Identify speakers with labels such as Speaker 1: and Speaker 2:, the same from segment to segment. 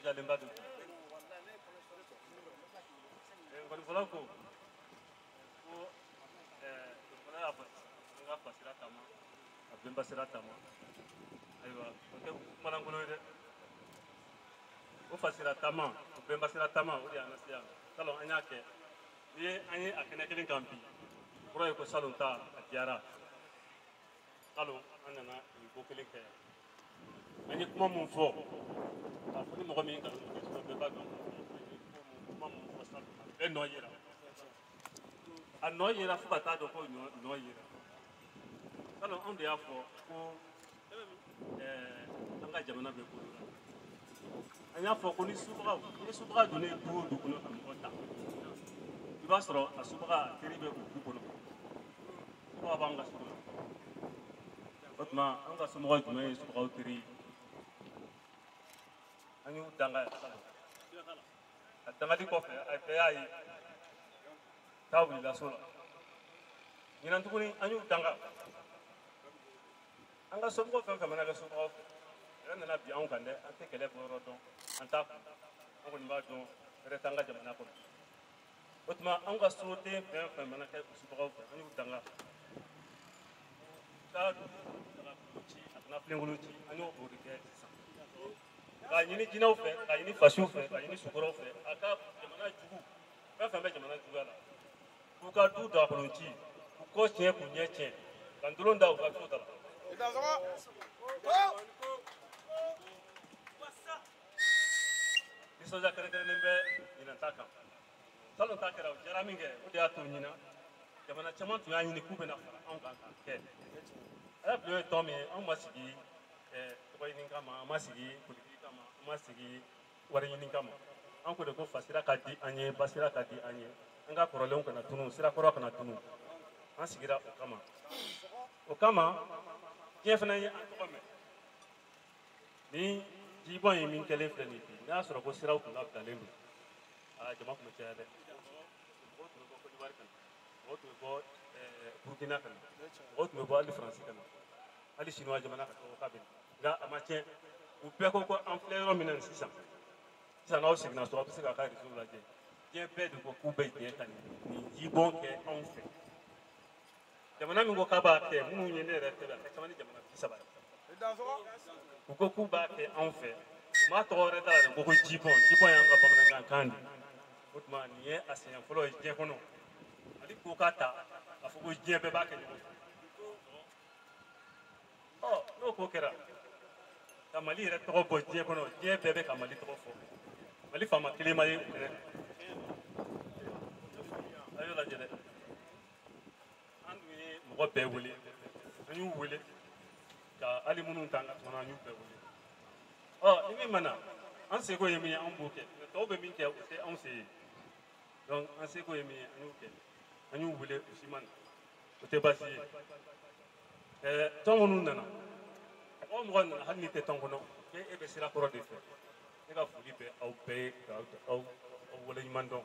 Speaker 1: Nisɔndiyalenba don. Nkɔnifɔlaw ko ko nkɔnifɔla y'a fɔ an ka fasira taama a bɛnba sira taama. Ayiwa, o tɛ kumalankolon ye dɛ. O fasira taama, o bɛnba sira taama, o de y'an lase yan. Salon an y'a kɛ. N'i ye an ye a kɛnɛ kelen kan bi, kɔrɔ ye ko salon ta a diyara. Salon an nana nin ko kelen kɛ yan. An ye kuma mun fɔ, k'a fɔ ni mɔgɔ min nkalon tigɛ, sinon bɛɛ b'a dɔn k'a fɔ an ye kuma mun fɔ salon, a bɛɛ nɔ yera. A nɔ yera fo ka taa dɔn ko nɔ yera. Salon anw de y'a fɔ ko an ka jamana bɛ bolo la. An y'a fɔ ko ni subagaw, ni subaga donnen du o du kɔnɔ ka mɔgɔ ta, i b'a sɔrɔ a subaga a teri bɛ o du kɔnɔ. Subaga b'an ka so kɔnɔ. O tuma an ka somɔgɔ jumɛn ye subagaw teri ye? An y'u danga yan salon. A dangali kɔfɛ, a bɛɛ y'a ye k'a wulila so la. Ɲinan tuguni an y'u danga. An ka somɔgɔw fɛn fɛn mana kɛ subagaw fɛ, kɛlɛ nana bi anw kan dɛ, an tɛ kɛlɛ bɔ yɔrɔ dɔn, an t'a kun, an kɔni b'a dɔn hɛrɛ t'an ka jamana kɔnɔ. O tuma anw ka soden fɛn fɛn mana kɛ subagaw fɛ, an y'u danga. Ka dagakolo ci, a kana filenkolo ci, an y'o de kɛ sisan. K'a ɲini jinɛw fɛ, k'a ɲini fasiw fɛ, k'a ɲini sukɔrɔw fɛ, a ka jamana jugu, fɛn fɛn bɛ jamana juguya la, k'u ka du dagakolon ci, k'u kɔ tiɲɛ, k'u ɲɛ tiɲɛ, ka ndolan da u ka so da la. Nisɔndiya kɛrɛnkɛrɛnnen bɛ ɲinan ta kan. Salon ta kɛra, o diyara min kɛ, o de y'a to ɲinan jamana caman tun y'a ɲini k'u bɛna fara anw kan k'a kɛ. Ala bulon ye tɔn min ye, anw ma sigi tɔgɔ ɲini kama, an ma sigi politiki kama, an ma sigi wari ɲini kama. An ko de ko fasira ka di an ye, basira ka di an ye, an ka kɔrɔlenw kana tunu, sirakɔrɔ kana tunu. An sigira o kama. O kama diɲɛ fana ye an tɔgɔ mɛn. Ni jibɔn ye min kɛlen filɛ nin ye bi, n'a y'a sɔrɔ ko siraw tun labilalen don, aa jama tun bɛ caya dɛ. Mɔgɔw tun bɛ bɔ Côte d'Ivoire ka na, mɔgɔw tun bɛ bɔ Burkina ka na, mɔgɔw tun bɛ bɔ hali Faransi ka na, hali Chinois jamana ka tɔgɔ k'a bɛ na. Nka a ma tiɲɛ. U bɛɛ ko ko an filɛ yɔrɔ min na sisan, sisan n'aw seginna so, aw bɛ se k'a ka réseau lajɛ. Diɲɛ bɛɛ de ko k'u bɛ jɛ ka nin jibɔn kɛ anw fɛ. Jamana min ko k'a b'a kɛ, minnu ye ne yɛrɛ tɛ, a ka ca ni jamana 30 ye. U ko k'u b'a kɛ anw fɛ, u m'a tɔgɔ wɛrɛ da la dɛ, ko jibɔn. Jibɔn y'an ka bamanankan kan de ye. O tuma nin ye a siɲɛ fɔlɔ ye diɲɛ kɔnɔ. Mali ko k'a ta k'a fɔ ko diɲɛ bɛɛ b'a kɛ ɲɔgɔn fɛ. Ɔ n'o ko kɛra, ka Mali yɛrɛ tɔgɔ bɔ diɲɛ kɔnɔ, diɲɛ bɛɛ bɛ ka Mali tɔgɔ fɔ. Mali faama kelen ma ye o kɛnɛ kan. A y'o lajɛ dɛ. An dun ye mɔgɔ bɛɛ wele, an y'u wele ka hali minnu t'an ka tɔn na, an y'u bɛɛ wele. Ɔ ni min ma na, an seko ye min ye, an b'o kɛ. Mɛ tɔw bɛ min kɛ, o tɛ anw se ye. Donc an seko ye min ye, an y'o kɛ. An y'u wele, u si ma na. O tɛ baasi ye. Tɔn minnu nana, mɔgɔ o mɔgɔ nana, hali n'i tɛ tɔn kɔnɔ, k'e bɛ sira kɔrɔ de fɛ. Ne ka foli bɛ aw bɛɛ ye, k'aw waleɲuman dɔn.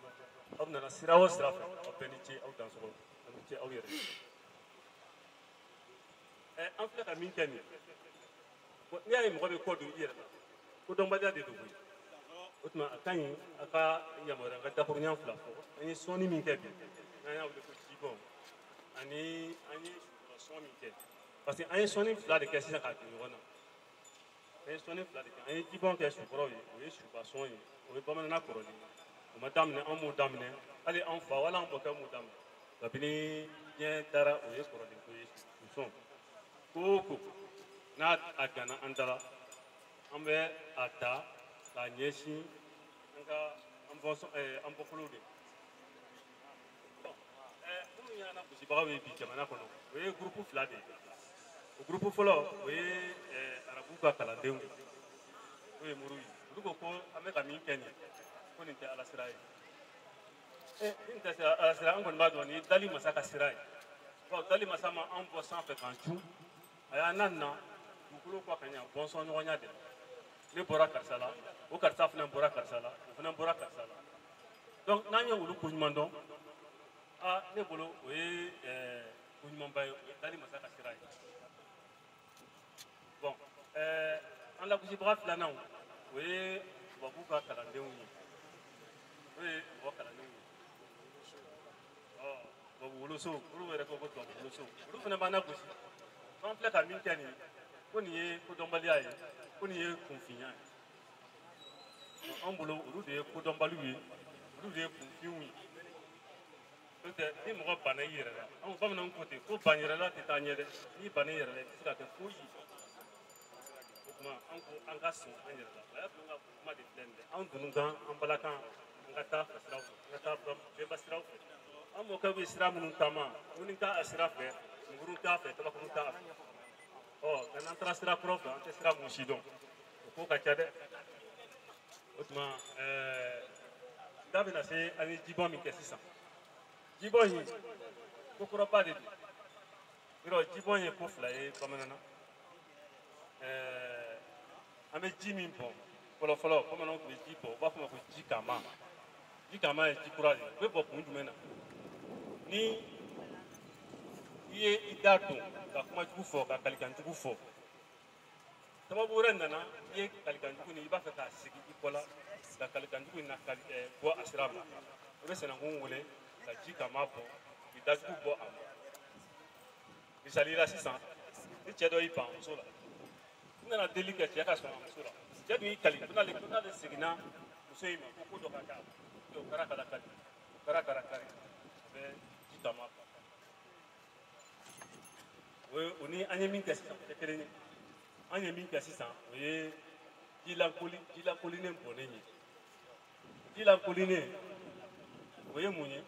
Speaker 1: Aw nana sira o sira fɛ, aw bɛɛ ni ce, aw dansɔgɔ, aw ni ce aw yɛrɛ. An filɛ ka min kɛ nin ye, n'i y'a ye mɔgɔ bɛ kɔ don i yɛrɛ la, ko dɔnbaliya de don koyi. O tuma a ka ɲi a ka yamaruya an ka dakuruɲa fila fɔ. An ye sɔnni min kɛ bi, n'an y'a wele ko jibɔn, ani an ye sɔn min kɛ, parce que an ye sɔnni fila de kɛ sisan k'a don ɲɔgɔn na. An ye sɔnni fila de kɛ, an ye jibɔn kɛ sukɔrɔw ye, o ye suba sɔn ye, o ye bamananna kɔrɔlen ye. O ma daminɛ, an m'o daminɛ, hali an fa wala an mɔkɛ m'o daminɛ. Kabini diɲɛ dara, o ye kɔrɔlen ko ye sɔn. Ko o ko n'a a ganna an da la, an bɛ a ta k'a ɲɛsin an ka an bɔkolow de ma. Minnu y'an lagosibagaw ye bi jamana kɔnɔ, o ye gurupu fila de ye. O gurupu fɔlɔ, o ye arabuw ka kalandenw ye, o ye moriw ye. Olu ko ko an bɛ ka min kɛ nin, ko nin tɛ ala sira ye. Nin tɛ ala sira, an kɔni b'a dɔn nin ye dali masa ka sira ye. Bawo dali masa ma an bɔ sanfɛ k'an cun, a y'an na dugukolo kɔ ka ɲa bɔnsɔn ɲɔgɔnya de la. Ne bɔra karisa la, o karisa fana bɔra karisa la, o fana bɔra karisa la. Donc n'an ye olu ko ɲuman dɔn, aa ne bolo o ye ko ɲumanba ye, o ye dali masa ka sira ye. Bon, an lagosibaga filanan, o ye tubabuw ka kalandenw ye, n'o ye mɔgɔ kalandenw ye, tubabu woloso, olu yɛrɛ ko ko tubabu woloso, olu fana b'an lagosi. An filɛ ka min kɛ nin ye, ko nin ye kodɔnbaliya ye, ko nin ye kunfinya ye. An bolo olu de ye kodɔnbaliw ye, olu de ye kunfinw ye. N'o tɛ ni mɔgɔ banna i yɛrɛ la, anw bamananw ko ten ko ban yɛrɛ la tɛ taa ɲɛ dɛ, n'i banna i yɛrɛ la i tɛ se ka kɛ foyi ye. O tuma an ko an ka sɔn an yɛrɛ la. A y'a ka kuma de filɛ nin ye, anw dununkan, an balakan, an ka taa fasiraw fɛ, an ka taa bɛnba siraw fɛ. An mɔkɛw bɛ sira minnu taama, minnu t'a a sira fɛ, nkurun t'a fɛ, kabakuru t'a fɛ. Ɔ nka n'an taara sira kuraw fɛ, an tɛ sira mun si dɔn, o ko ka ca dɛ. O tuma da bɛna se an ye jibɔn min kɛ sisan. Jibɔn in ko kɔrɔba de don. Yɔrɔ jibɔn ye ko fila ye bamanan na. An bɛ ji min bɔn fɔlɔ fɔlɔ, bamananw tun bɛ ji bɔn, u b'a fɔ o ma ko ji kama. Ji kama ye ji kura de ye. U bɛ bɔn kun jumɛn na? Ni i ye i da don ka kuma jugu fɔ, ka kalikan jugu fɔ, sababu wɛrɛ nana, i ye kalikan jugu nin, i b'a fɛ k'a sigi i kɔ la ka kalikan jugu in na bɔ a sira ma, i bɛ sɛnɛkun wele ka ji kama bɔn, k'i dajugu bɔ a ma. Misali la sisan, ni cɛ dɔ y'i ban muso la, n nana deli kɛ cɛ ka sɔn a muso la, cɛ dun y'i kali ko n'ale seginna muso in ma ko ko dɔ ka k'a la, o kɛra ka kari, o kɛra ka kari, a bɛ ji kama bɔn. O ni an ye min kɛ sisan o tɛ kelen ye. An ye min kɛ sisan o ye jilakolinen bɔnnen ye. Jilakolinen o ye mun ye?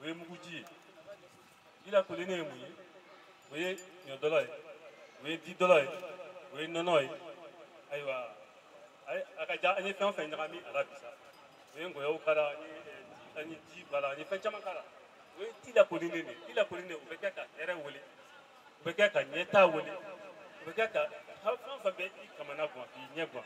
Speaker 1: O ye muguji ye. Jilakolinen ye mun ye? O ye ɲɔdɔlɔ ye, o ye didɔlɔ ye, o ye nɔnɔ ye. Ayiwa, a ka ja an ye fɛn o fɛn ɲagami a la bi sa, o ye ngɔyɔw k'a la, an ye ji k'a la, an ye fɛn caman k'a la. O ye jilakolinen de ye. Jilakolinen o bɛ kɛ ka hɛrɛ wele, o bɛ kɛ ka ɲɛtaa wele, o bɛ kɛ ka fɛn o fɛn bɛ i kamana gan, k'i ɲɛ gan,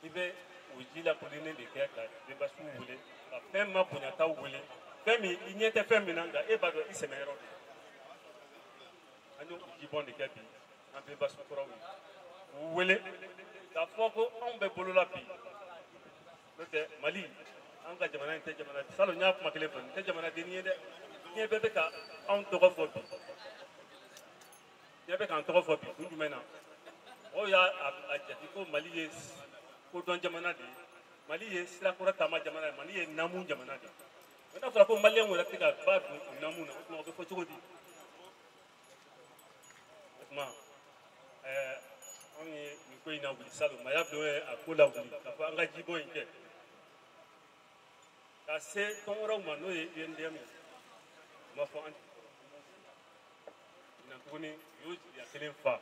Speaker 1: i bɛ o jilakolinen de kɛ ka denbasiw wele, ka fɛn ma bonyataw wele, fɛn min i ɲɛ tɛ fɛn min na, nka e b'a dɔn i sɛmɛyɔrɔ de. An y'o jibɔn de kɛ bi an bɛnbasu kɔrɔw ye, k'u wele k'a fɔ ko anw bɛ bolo la bi. N'o tɛ Mali, an ka jamana in tɛ jamana, salon n y'a kuma kelen fɔ, nin tɛ jamanadenni ye dɛ. Diɲɛ bɛɛ bɛ ka anw tɔgɔ fɔ bi, diɲɛ bɛ k'an tɔgɔ fɔ bi kun jumɛn na? Mɔgɔw y'a jate ko Mali ye kodɔn jamana de ye, Mali ye sirakɔrɔ taama jamana ye, Mali ye naamu jamana de ye. Mɛ n'a fɔra ko maliyɛnw yɛrɛ tɛ ka ba don o naamu na, o tuma o bɛ fɔ cogo di? O tuma anw ye nin ko in lawuli salon, Maya bulon ye a ko lawuli k'a fɔ an ka jibɔn in kɛ ka se tɔn wɛrɛw ma, n'o ye UNDM ye. U ma fɔ an ɲinan tuguni, u y'o jigiya kelen fa.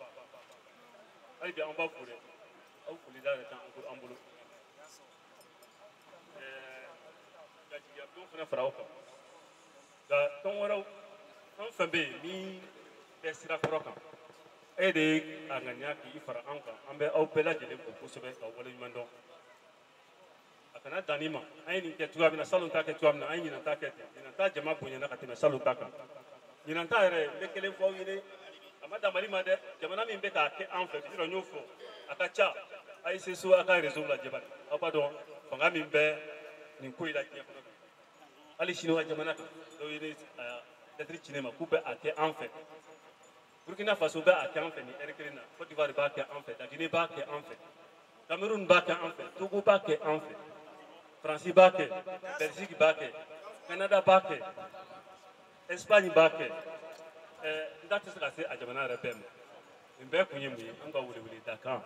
Speaker 1: Hali bi an b'aw fo dɛ, aw foli da yɛrɛ t'an bolo. Ka jigiya bulon fana fara aw kan, nka tɔn wɛrɛw fɛn o fɛn bɛ yen min bɛ sira kɔrɔ kan, e de ye a ŋaniya k'i fara an kan, an bɛ aw bɛɛ lajɛlen fo kosɛbɛ k'aw waleɲuman dɔn. A kana dan nin ma, an ye nin kɛ cogoya min na, salon ta kɛ cogoya min na, an ye ɲinan ta kɛ ten. Ɲinan ta jama bonyana ka tɛmɛ salon ta kan. Ɲinan ta yɛrɛ, n bɛ kelen fɔ aw ye, a ma dan Mali ma dɛ, jamana min bɛ k'a kɛ an fɛ, yɔrɔ n y'o fɔ, a ka ca. A ye se so a ka réseau lajɛ bani, aw b'a dɔn fanga min bɛ nin ko in la diɲɛ kɔnɔ bi. Hali sini ka jamana kan, dɔw ye ne lɛtiri ci ne ma k'u bɛ a kɛ an fɛ. Burkina Faso bɛ a kɛ an fɛ nin ɛri kelen na, Côte d'Ivoire b'a kɛ an fɛ, La Guinée b'a kɛ an fɛ, Cameroun b'a kɛ an fɛ, Togo b'a kɛ an fɛ, Faransi b'a kɛ, Belgique b'a kɛ, Canada b'a kɛ, Espagne b'a kɛ. N da tɛ se ka se a jamana yɛrɛ bɛɛ ma. Nin bɛɛ kun ye mun ye? An ka welewele da kan.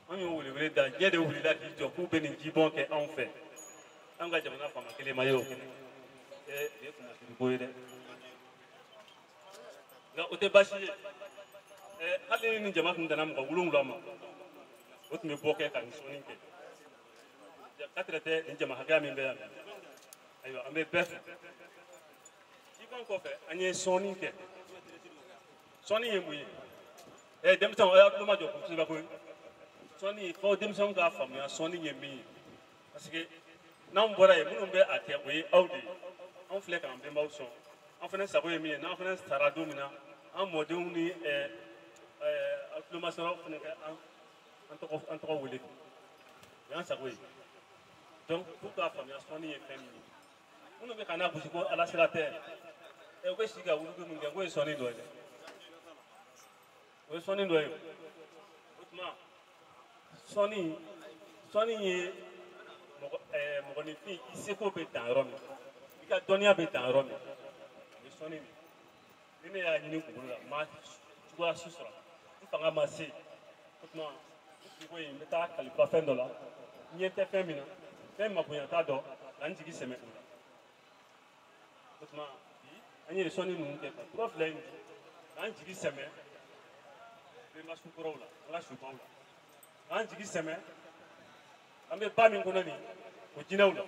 Speaker 1: An y'o welewele da, diɲɛ de wulila k'i jɔ k'u bɛ nin jibɔn kɛ anw fɛ. An ka jamana faama kelen ma ye o kɛnɛ. Nin ye kunmasiri ko ye dɛ. Nka o tɛ baasi ye. Hali ni nin jama tun danna mɔgɔ 7 ma, o tun bɛ bɔ kɛ ka nin sɔnni kɛ. Ka tɛ nin jama hakɛya min bɛ yan bi. Ayiwa, an bɛ bɛɛ fo. Jibɔn kɔfɛ, an ye sɔnni kɛ. Sɔnni ye mun ye? Denmisɛnw, aw y'aw tulo majɔ kosɛbɛ koyi. Sɔnni, fo denmisɛnw k'a faamuya sɔnni ye min ye. Parce que n'anw bɔra yen, minnu bɛ a kɛ, o ye aw de ye. Anw filɛ k'an bɛnbaw sɔn. An fana sago ye min ye, n'an fana sara don min na, an mɔdenw ni aw tulomasɔrɔ fana kɛ an tɔgɔ wele. O y'an sago ye. Donc pour k'a faamuya sɔnni ye fɛn min ye, minnu bɛ ka n'a gosi ko ala sira tɛ, ɛ u bɛ si ka wurudu min kɛ k'o ye sɔnni dɔ ye dɛ, o ye sɔnni dɔ ye. O tuma sɔnni ye mɔgɔ mɔgɔninfin i seko bɛ dan yɔrɔ min, i ka dɔnniya bɛ dan yɔrɔ min, o ye sɔnni de ye. Ni ne y'a ɲini kunkolo la, n ma cogoya si sɔrɔ, n fanga ma se, o tuma n ko in n bɛ taa kalifa fɛn dɔ la, n ɲɛ tɛ fɛn min na, fɛn makoɲa t'a dɔn, ka n jigi sɛmɛ o la. O tuma bi an ye sɔnni ninnu kɛ ka kura fila in di k'an jigi sɛmɛ bɛnba sukɔrɔw la, an ka subaw la, k'an jigi sɛmɛ an bɛ ba min kɔnɔ nin o jinɛw la.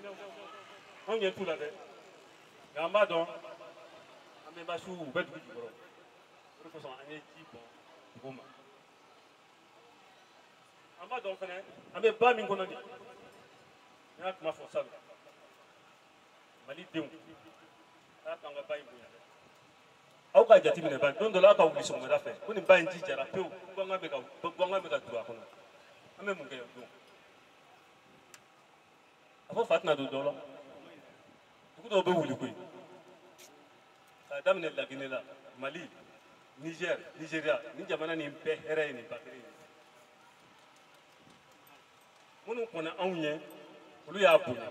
Speaker 1: Anw ɲɛ t'u la dɛ, nka an b'a dɔn an bɛnba su u bɛ dugu jukɔrɔ. O de kosɔn an ye ji bɔn dugu ma. An b'a dɔn fɛnɛ an bɛ ba min kɔnɔ nin, n y'a kuma fɔ salon, Mali denw k'a k'an ka ba in bonya dɛ. Aw ka jateminɛ ba don dɔ la, aw ka wuli sɔgɔmada fɛ ko nin ba in ji jara pewu, gɔngɔn bɛ ka turu a kɔnɔ. An bɛ mun kɛ o don? A fɔ fa tɛna don dɔ la. Dugu dɔw bɛ wuli koyi, k'a daminɛ Laginɛ la, Mali, Niger, Nigéria, nin jamana nin bɛɛ hɛrɛ ye nin ba kelen ye. Minnu kɔnna anw ɲɛ, olu y'a bonya,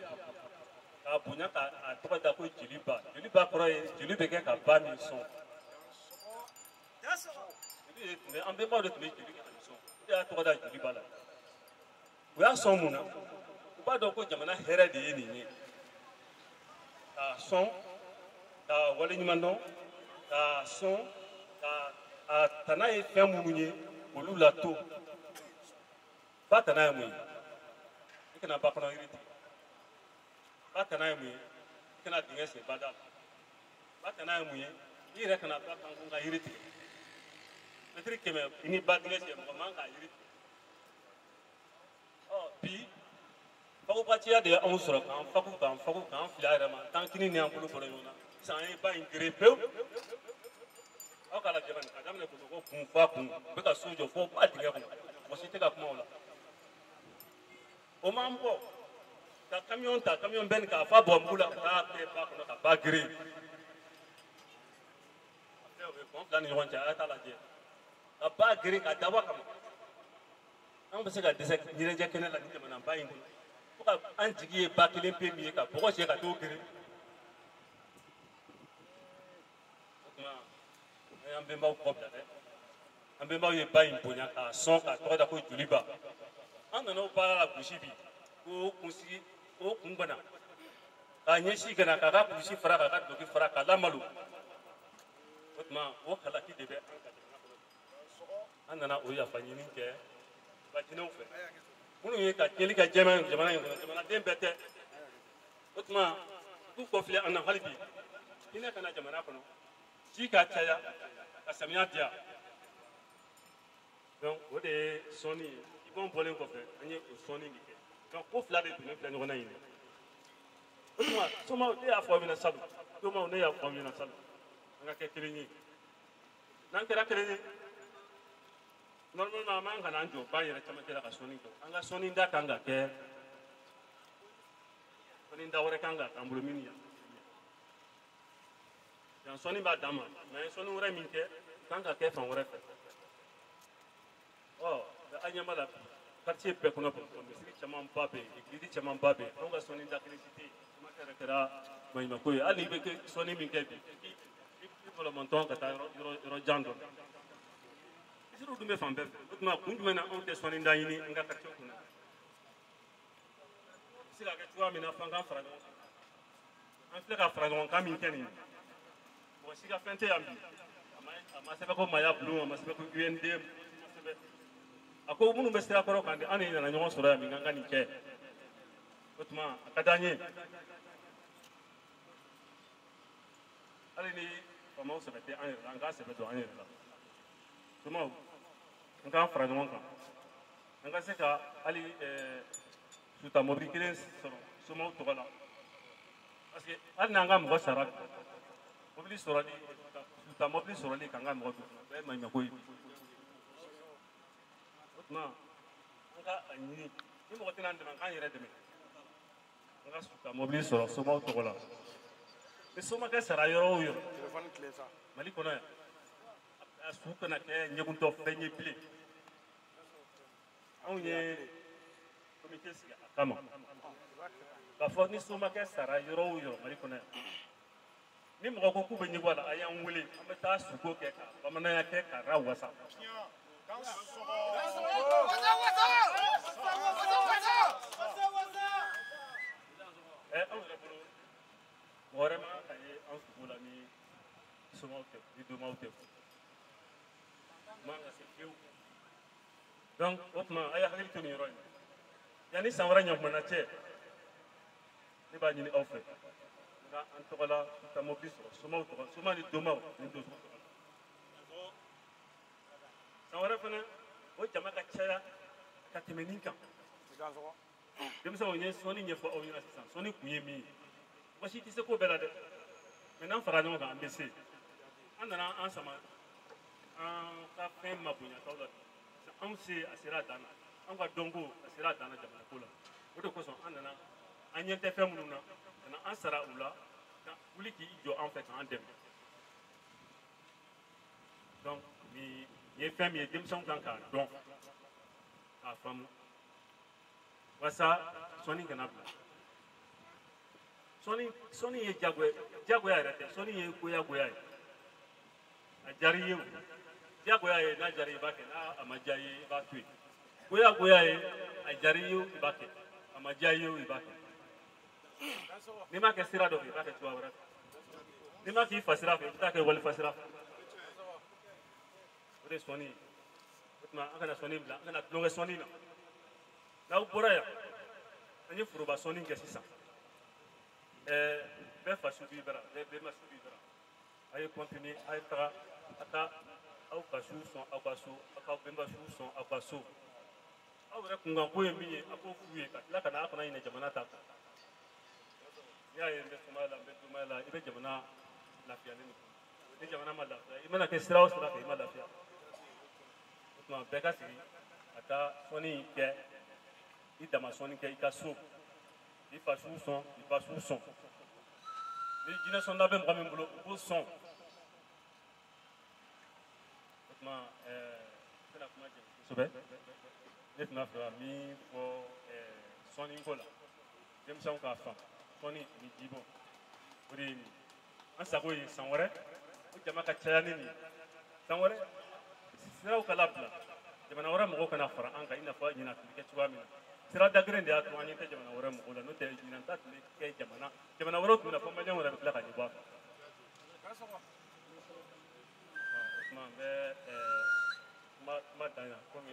Speaker 1: k'a bonya k'a tɔgɔ da ko jeliba. Jeliba kɔrɔ ye jeli bɛ kɛ ka ba min sɔn. An bɛnbaw de tun bɛ jeli kɛ ka nin sɔn, o de y'a tɔgɔ da jeliba la. U y'a sɔn mun na? U b'a dɔn ko jamana hɛrɛ de ye nin ye. K'a sɔn, k'a waleɲuman dɔn, k'a sɔn, k'a a tana ye fɛn minnu ye olu la to. Ba tana ye mun ye? I kana ba kɔnɔ yiri tigɛ. Ba tana ye mun ye? I kana dingɛ sen bada la. Ba tana ye mun ye? I yɛrɛ kana ba kan ko ka yiri tigɛ. Mɛtiri 100 i ni ba dingɛ cɛ, mɔgɔ man k'a yiri tigɛ. Ɔ bi fakobaciya de ye anw sɔrɔ k'an faku k'an faku k'an fili a yɛrɛ ma, t'an kini ni an bolo bɔra ɲɔgɔn na. Sisan an ye ba in gere pewu. Aw k'a lajɛ bani, ka daminɛ Bamakɔ kun f'a kun, u bɛ ka so jɔ fo ba dingɛ kɔnɔ, mɔgɔ si tɛ ka kuma o la. O m'an bɔ ka camion ta, camion bɛn k'a fa bɔ mugu la ka taa kɛ ba kɔnɔ ka ba gere. A filɛ o ye pɔn fila ni ɲɔgɔn cɛ, a y'a t'a lajɛ. Ka ba gere ka dabɔ a kama. An bɛ se ka dɛsɛ ɲɛnajɛ kɛnɛ la nin jamana ba in kɔnɔ. Fo ka an jigi ye ba kelen pe min ye ka bɔgɔ cɛ ka t'o gere. O tuma an y'an bɛnbaw kɔ bila dɛ. An bɛnbaw ye ba in bonya k'a sɔn k'a tɔgɔ da ko joliba. An nana o baara la gosi bi k'o kunsigi k'o kun bana k'a ɲɛsin ka na k'a ka kulusi fara k'a ka duloki fara k'a lamalo. O tuma o halaki de bɛ an ka jamana kɔnɔ. An nana o yafa ɲini kɛ ba jinɛw fɛ minnu ye ka tiɲɛli kɛ jamana in kɔnɔ, jamanaden bɛɛ tɛ. O tuma u k'u kɔfilɛ an na hali bi, hinɛ ka na jamana kɔnɔ, ji ka caya ka samiya diya. Donc o de ye sɔnni ye. Ibɔn bɔlen kɔfɛ an ye o sɔnni de kɛ. Donc ko fila de donnen filɛ ɲɔgɔn na yen dɛ. O tuma somaw, ne y'a fɔ aw ɲɛna salon, somaw ne y'a fɔ aw ɲɛna salon, an ka kɛ kelen ye. N'an kɛra kelen ye, normalement an man ka n'an jɔ ba yɛrɛ camancɛ la ka sɔnni kɛ. An ka sɔnni da kan ka kɛ sɔnni da wɛrɛ kan ka k'an bolo min yan. Yan sɔnni b'a dan ma, mɛ sɔnni wɛrɛ min kɛ kan ka kɛ fan wɛrɛ fɛ. Ɔ an ɲɛ b'a la bi quartier bɛɛ kɔnɔ Bamakɔ, misiri camanba bɛ yen, église camanba bɛ yen. Anw ka sɔnni da kelen si tɛ yen. Kuma yɛrɛ kɛra maɲumanko ye. Hali n'i bɛ sɔnni min kɛ bi, i bɔlɔmɔntɔn ka taa yɔrɔ jan dɔ la. Misiriw dun bɛ fan bɛɛ fɛ. O tuma kun jumɛn na anw tɛ sɔnni da ɲini an ka quartier kɔnɔ? A bɛ se ka kɛ cogoya min na f'an ka fara ɲɔgɔn kan. An filɛ ka fara ɲɔgɔn kan min kɛ nin ye, mɔgɔ si ka fɛn tɛ yan bi. A ma sɛbɛn ko Maya Bulon, a ma sɛbɛn ko UND, a ma sɛbɛn. A ko minnu bɛ sira kɔrɔ kan de, an de nana ɲɔgɔn sɔrɔ yan bi k'an ka nin kɛ. O tuma a ka d'an ye. Hali ni faamaw sɛbɛ tɛ an yɛrɛ la, an k'an sɛbɛ don an yɛrɛ la. Somaw, an k'an fara ɲɔgɔn kan. An ka se ka hali suta mobili kelen sɔrɔ somaw tɔgɔ la. Parce que hali n'an ka mɔgɔ sara, mobili sɔrɔli, suta mobili sɔrɔli k'an ka mɔgɔ don, o bɛɛ ye maɲumanko ye. O tuma an ka a ɲini Ni mɔgɔ tɛna an dɛmɛ, an k'an yɛrɛ dɛmɛ. An ka ka mobili sɔrɔ somaw tɔgɔ la. Ni somakɛ sara yɔrɔ o yɔrɔ Mali kɔnɔ yan, a su kana kɛ ɲɛguntɔ fɛn ye bilen. Anw ye komite sigi a kama k'a fɔ ni somakɛ sara yɔrɔ o yɔrɔ Mali kɔnɔ yan, ni mɔgɔ ko k'u bɛ ɲɛbɔ a la, a y'an wele, an bɛ taa suko kɛ ka bamananya kɛ ka ra wasa. Anw yɛrɛ bolo mɔgɔ wɛrɛ man kan ka ye an suko la ni somaw tɛ, ni domaw tɛ, man ka se fiyewu. Donc o tuma a y'a hakili to nin yɔrɔ in na. Yanni san wɛrɛ ɲakumana cɛ, ne b'a ɲini aw fɛ nka an tɔgɔ la ka mobili sɔrɔ somaw tɔgɔ, soma ni domaw ni donsow tɔgɔ la. San wɛrɛ fana o jama ka caya ka tɛmɛ nin kan. Denmisɛnw ye sɔnni ɲɛfɔ aw ɲɛna sisan. Sɔnni kun ye min ye, mɔgɔ si tɛ se ko bɛɛ la dɛ, mɛ n'an fara ɲɔgɔn kan an bɛ se. An nana an sama an ka fɛn mabonyataw la, anw se a sera a dan na, an ka dɔnko a sera a dan na jamana ko la. O de kosɔn an nana an ɲɛ tɛ fɛn minnu na, ka na an sara u la, ka wuli k'i jɔ an fɛ k'an dɛmɛ. Donc nin ye fɛn min ye denmisɛnw kan k'a dɔn k'a faamu walasa sɔnni kana bila. Sɔnni ye jagoya, jagoya yɛrɛ tɛ, sɔnni ye goyagoya ye. A diyara i ye o, jagoya ye, n'a diyara i b'a kɛ, n'a ma diya i ye i b'a to yen. Goyagoya ye, a diyara i ye o i b'a kɛ, a ma diya i ye o i b'a kɛ. N'i m'a kɛ sira dɔ fɛ, i b'a kɛ cogoya wɛrɛ fɛ. N'i m'a k'i fa sira fɛ, i bɛ taa kɛ wali fa sira fɛ. O de ye sɔnni ye. O tuma an kana sɔnni bila, an kana tulonkɛ sɔnni na. N'aw bɔra yan, an ye foroba sɔnni kɛ sisan. Bɛɛ fa su b'i bara, bɛɛ bɛnba su b'i bara. A ye continuer, a ye taga, a ka aw ka su sɔn aw ka so, aw ka bɛnba su sɔn aw ka so. Aw yɛrɛ kunkanko ye min ye, a k'o f'u ye ka tila ka na aw kana ɲinɛ jamana ta kan. N'i y'a ye n bɛ sumaya la, n bɛ dumaya la, i bɛ jamana lafiyalen de kɔnɔ. Ni jamana ma lafiya, i mana kɛ sira o sira fɛ, i ma lafiya. O tuma bɛɛ ka sigi ka taa sɔnni kɛ, i dama sɔnni kɛ i ka so, i fa su sɔn, i ba su sɔn. Ni jinɛ sɔnda bɛ mɔgɔ min bolo, o k'o sɔn. O tuma n tɛna kuma jɛ kosɛbɛ. Ne tun b'a fɛ ka min fɔ sɔnni ko la, denmisɛnw k'a faamu, sɔnni ani jibɔ, o de ye nin ye. An sago ye san wɛrɛ o jama ka caya ni nin ye. San wɛrɛ siraw ka labila, jamana wɛrɛ mɔgɔw kana fara an kan i n'a fɔ ɲinan tun bɛ kɛ cogoya min na. Sira dagirin de y'a to an ɲɛ tɛ jamana wɛrɛ mɔgɔw la, n'o tɛ ɲinan ta tun bɛ kɛ jamana wɛrɛw tun bɛ na fɔ maliyɛnw yɛrɛ bɛ tila ka ɲɛbɔ a fɛ. O tuma n bɛ kuma dan yan, komi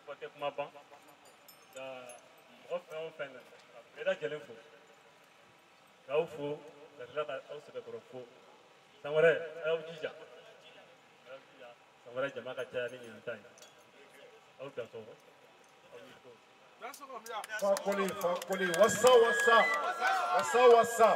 Speaker 1: fɔ tɛ kuma ban. Nka mɔgɔ fɛn o fɛn nana, ka bɛɛ lajɛlen fo, k'aw fo, ka tila ka aw sɛbɛkɔrɔ fo. San wɛrɛ a y'aw jija, san wɛrɛ jama ka caya ni ɲinan ta ye. Aw dansɔgɔ, aw ni ko.
Speaker 2: Fakoli, fakoli, wasa, wasa, wasa, wasa.